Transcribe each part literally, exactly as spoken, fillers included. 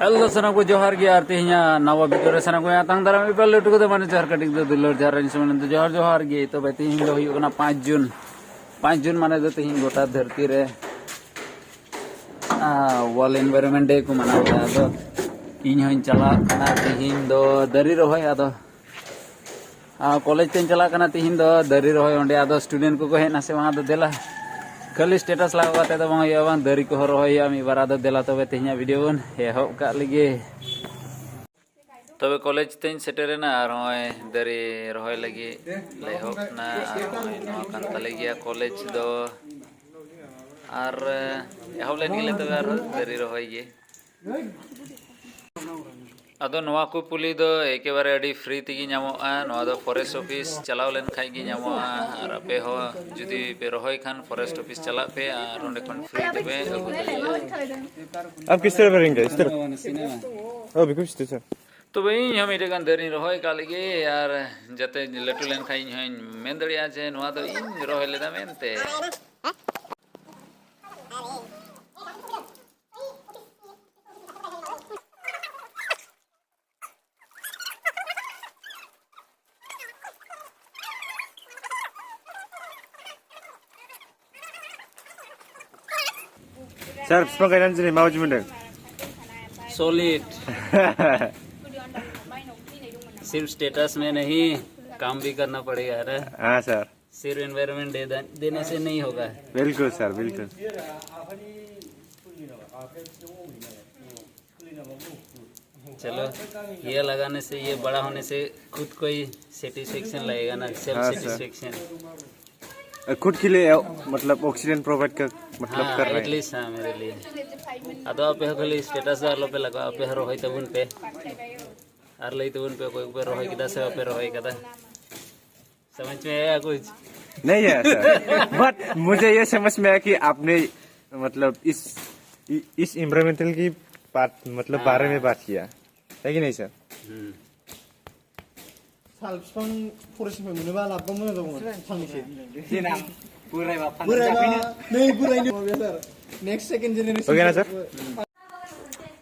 Hello, ᱥᱟᱱᱟᱢ ᱠᱚ ᱡᱚᱦᱟᱨ ᱜᱮ᱾ ᱟᱨ ᱛᱮᱦᱮᱧᱟᱜ ᱱᱟᱣᱟ ᱵᱷᱤᱰᱤᱭᱳ ᱨᱮ ᱥᱟᱱᱟᱢ ᱠᱚ ᱟᱛᱟᱝ ᱫᱟᱨᱟᱢ ᱤᱯᱟᱞ ᱞᱟᱹᱴᱩ ᱠᱚᱫᱚ ᱢᱟᱱᱮ ᱡᱚᱦᱟᱨ, ᱠᱟᱹᱴᱤᱡ ᱫᱚ ᱫᱩᱞᱟᱹᱲ, ᱡᱚᱦᱟᱨ ᱟᱹᱧ ᱥᱚᱢᱚᱭ ᱫᱚ ᱡᱚᱦᱟᱨ, ᱡᱚᱦᱟᱨ ᱜᱮ᱾ ᱛᱚᱵᱮ ᱛᱮᱦᱮᱧ ᱫᱚ ᱦᱩᱭᱩᱜ ᱠᱟᱱᱟ ᱯᱟᱸᱪ ᱡᱩᱱ᱾ ᱯᱟᱸᱪ ᱡᱩᱱ ᱢᱟᱱᱮ ᱫᱚ ᱛᱮᱦᱮᱧ ᱜᱚᱴᱟ ᱫᱷᱟᱹᱨᱛᱤ ᱨᱮ ᱣᱟᱨᱞᱰ ᱮᱱᱵᱷᱟᱭᱨᱚᱱᱢᱮᱱᱴ ᱰᱮ ᱠᱚ ᱢᱟᱱᱟᱣ ᱮᱫᱟ᱾ ᱟᱫᱚ ᱤᱧ ᱦᱚᱸᱧ ᱪᱟᱞᱟᱜ ᱠᱟᱱᱟ ᱛᱮᱦᱮᱧ ᱫᱚ ᱫᱟᱨᱮ ᱨᱚᱦᱚᱭ᱾ ᱟᱫᱚ ᱟᱨ ᱠᱚᱞᱮᱡᱽ ᱛᱮᱧ ᱪᱟᱞᱟᱜ ᱠᱟᱱᱟ ᱛᱤᱦᱤᱧ ᱫᱚ ᱫᱟᱨᱮ ᱨᱚᱦᱚᱭ ᱚᱸᱰᱮ᱾ ᱟᱫᱚ ᱥᱴᱩᱰᱮᱱᱴ ᱠᱚᱠᱚ ᱦᱮᱡ ᱱᱟ ᱥᱮ ᱵᱟᱝ? ᱟᱫᱚ ᱫᱮᱞᱟ, ᱠᱷᱟᱹᱞᱤ ᱥᱴᱮᱴᱟᱥ ᱞᱟᱜᱟᱣ ᱠᱟᱛᱮ ᱫᱚ ᱵᱟᱝ ᱦᱩᱭᱩᱜᱼᱟ, ᱵᱟᱝ ᱫᱟᱨᱮ ᱠᱚᱦᱚᱸ ᱨᱚᱦᱚᱭ ᱦᱩᱭᱩᱜᱼᱟ ᱢᱤᱫ ᱵᱟᱨ᱾ ᱟᱫᱚ ᱫᱮᱞᱟ ᱛᱚᱵᱮ ᱛᱮᱦᱮᱧᱟᱜ ᱵᱷᱤᱰᱤᱭᱳ ᱵᱚᱱ ᱮᱦᱚᱵ ᱠᱟᱜ ᱞᱮᱜᱮ᱾ ᱛᱚᱵᱮ ᱠᱚᱞᱮᱡᱽ ᱛᱮᱧ ᱥᱮᱴᱮᱨᱮᱱᱟ ᱟᱨ ᱱᱚᱜᱼᱚᱭ ᱫᱟᱨᱮ ᱨᱚᱦᱚᱭ ᱞᱟᱹᱜᱤᱫ ᱞᱮ ᱮᱦᱚᱵ ᱮᱱᱟ᱾ ᱟᱨ ᱱᱚᱜᱼᱚᱭ ᱱᱚᱣᱟ ᱠᱟᱱ ᱛᱟᱞᱮ ᱜᱮᱭᱟ ᱠᱚᱞᱮᱡᱽ ᱫᱚ᱾ ᱟᱨ ᱮᱦᱚᱵ ᱞᱮᱱ ᱜᱮᱞᱮ ᱛᱚᱵᱮ ᱟᱨᱦᱚᱸ ᱫᱟᱨᱮ ᱨᱚᱦᱚᱭ ᱜᱮ᱾ ᱟᱫᱚ ᱱᱚᱣᱟ ᱠᱚ ᱯᱩᱞᱤ ᱫᱚ ᱮᱠᱮᱵᱟᱨᱮ ᱟᱹᱰᱤ ᱯᱷᱨᱤ ᱛᱮᱜᱮ ᱧᱟᱢᱚᱜᱼᱟ᱾ ᱱᱚᱣᱟ ᱫᱚ ᱯᱷᱚᱨᱮᱥᱴ ᱚᱯᱷᱤᱥ ᱪᱟᱞᱟᱣ ᱞᱮᱱᱠᱷᱟᱡ ᱜᱮ ᱧᱟᱢᱚᱜᱼᱟ᱾ ᱟᱨ ᱟᱯᱮ ᱦᱚᱸ ᱡᱩᱫᱤ ᱯᱮ ᱨᱚᱦᱚᱭ ᱠᱷᱟᱱ ᱯᱷᱚᱨᱮᱥᱴ ᱚᱯᱷᱤᱥ ᱪᱟᱞᱟᱜ ᱯᱮ ᱟᱨ ᱚᱸᱰᱮ ᱠᱷᱚᱱ ᱯᱷᱨᱤ ᱛᱮᱯᱮ ᱟᱹᱜᱩ ᱫᱟᱲᱮᱭᱟᱜᱼᱟ᱾ आप किस तरह भरेंगे? इस तरह? ओ, भी कुछ तो सर। ᱛᱚᱵᱮ ᱤᱧ ᱦᱚᱸ ᱢᱤᱫᱴᱮᱡ ᱜᱟᱱ ᱫᱟᱨᱮᱧ ᱨᱚᱦᱚᱭ ᱠᱟᱜ ᱞᱮᱜᱮ, ᱟᱨ ᱡᱟᱛᱮ ᱞᱟᱹᱴᱩ ᱞᱮᱱᱠᱷᱟᱱ ᱤᱧ ᱦᱚᱸᱧ ᱢᱮᱱ ᱫᱟᱲᱮᱭᱟᱜᱼᱟ ᱡᱮ ᱱᱚᱣᱟ ᱫᱚ ᱤᱧ ᱨᱚᱦᱚᱭ ᱞᱮᱫᱟ ᱢᱮᱱᱛᱮ᱾ सर, पुष्पा का नाम से माउज मुंडे। सॉलिड। सिर्फ स्टेटस में नहीं, काम भी करना पड़ेगा, है ना? हाँ सर। सिर्फ एनवायरनमेंट डे दे-, देने से नहीं होगा। बिल्कुल सर, बिल्कुल। चलो, ये लगाने से, ये बड़ा होने से खुद को ही सेटिस्फेक्शन लगेगा ना, सेल्फ हाँ सर। सेटिस्फेक्शन। खुद के लिए मतलब ऑक्सीजन प्रोवाइड कर, मतलब कर रहे हैं। एटलीस्ट, हाँ, मेरे लिए। ᱟᱫᱚ ᱟᱯᱮ ᱦᱚᱸ ᱠᱷᱟᱹᱞᱤ ᱥᱴᱮᱴᱟᱥ ᱫᱚ ᱟᱞᱚ ᱯᱮ ᱞᱟᱜᱟᱣᱟ, ᱟᱯᱮ ᱦᱚᱸ ᱨᱚᱦᱚᱭ ᱛᱟᱵᱚᱱ ᱯᱮ᱾ ᱟᱨ ᱞᱟᱹᱭ ᱛᱟᱵᱚᱱ ᱯᱮ ᱚᱠᱚᱭ ᱠᱚᱯᱮ ᱨᱚᱦᱚᱭ ᱠᱮᱫᱟ ᱥᱮ ᱵᱟᱯᱮ ᱨᱚᱦᱚᱭ ᱠᱟᱫᱟ᱾ समझ में आया कुछ? नहीं है सर, बट मुझे ये समझ में आया कि आपने मतलब इस इ- इस एनवायरमेंटल की बात, मतलब बारे में बात किया है कि नहीं सर? हम्म। साल बिफां फरेस्ट निफ्राय मोनोबा लाबोबा मोजां जागौमोन फांनैसो। पूरा बोरायबा नै बोरायनो माबाया sir. Next second generation. Okay ना सर?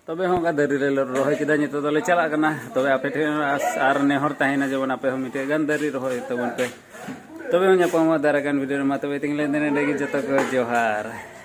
ᱛᱚᱵᱮ ᱦᱚᱸ ᱚᱱᱠᱟ ᱫᱟᱨᱮ ᱞᱮ ᱨᱚᱦᱚᱭ ᱠᱮᱫᱟ᱾ ᱱᱤᱛᱚᱜ ᱫᱚᱞᱮ ᱪᱟᱞᱟᱜ ᱠᱟᱱᱟ᱾ ᱛᱚᱵᱮ ᱟᱯᱮ ᱴᱷᱮᱱ ᱟᱥ ᱟᱨ ᱱᱮᱦᱚᱨ ᱛᱟᱦᱮᱱᱟ, ᱡᱮᱢᱚᱱ ᱟᱯᱮ ᱦᱚᱸ ᱢᱤᱫᱴᱮᱡ ᱜᱟᱱ ᱫᱟᱨᱮ ᱨᱚᱦᱚᱭ ᱛᱟᱵᱚᱱ ᱯᱮ᱾ ᱛᱚᱵᱮ ᱦᱚᱸ ᱧᱟᱯᱟᱢᱚᱜᱼᱟ ᱫᱟᱨᱟᱭ ᱠᱟᱱ ᱵᱷᱤᱰᱤᱭᱳ ᱨᱮ᱾ ᱢᱟ ᱛᱚᱵᱮ ᱛᱮᱦᱮᱧ ᱞᱟᱹᱭ ᱫᱟ ᱱᱚᱰᱮ ᱜᱮ, ᱡᱚᱛᱚ ᱠᱚ ᱡᱚᱦᱟᱨ᱾